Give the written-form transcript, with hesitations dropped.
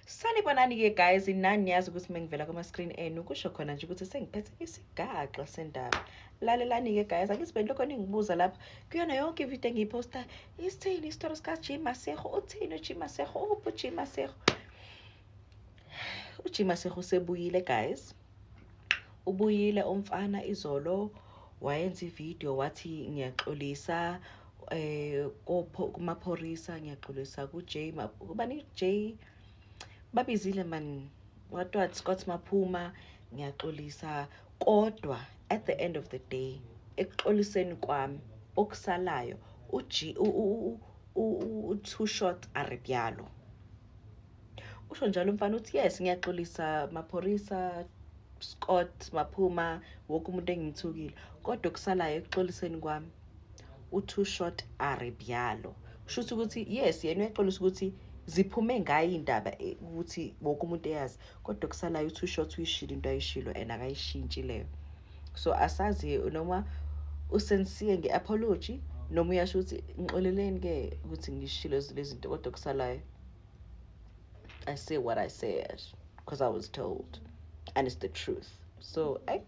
Sanibonani-ke guys, nani niyazi ukuthi uma ngivela kuma-screen enu kusho khona nje ukuthi sengiphethe isigaxa sendaba. Lalelani-ke guys, angithi benilokho ningibuza lapha kuyona yonke ividiyo engiyiphosta, isithini isitori sika-G Masego, uthini u-G Masego, uphi u-G Masego? U-G Masego usebuyile guys, ubuyile umfana. Izolo wayenza ividiyo wathi ngiyaxolisa kumapholisa, ngiyaxolisa ku-J, kubani, J babizile man, what what, Scott Maphuma, ngiyaxolisa, kodwa at the end of the day ekuxoliseni kwami okusalayo uG u-Too Short arebyalo. Usho njalo umfana uthi yes, ngiyaxolisa mapholisa, Scott Maphuma, wonke umuntu engimthukile, kodwa okusalayo ekuxoliseni kwami u-Too Short arebyalo. Kusho ukuthi yes, yena uyaxolisa ukuthi ziphume ngayo indaba ukuthi wonke umuntu eyazi, kodwa okusalayo u-Too Short uyishilo into ayishilo and akayishintshi leyo. So asazi noma usensiye nge-apology noma uyasho ukuthi ngixoleleni-ke ukuthi ngishilo lezi zinto, kodwa okusalayo I say what I said because I was told and it's the truth. So ay,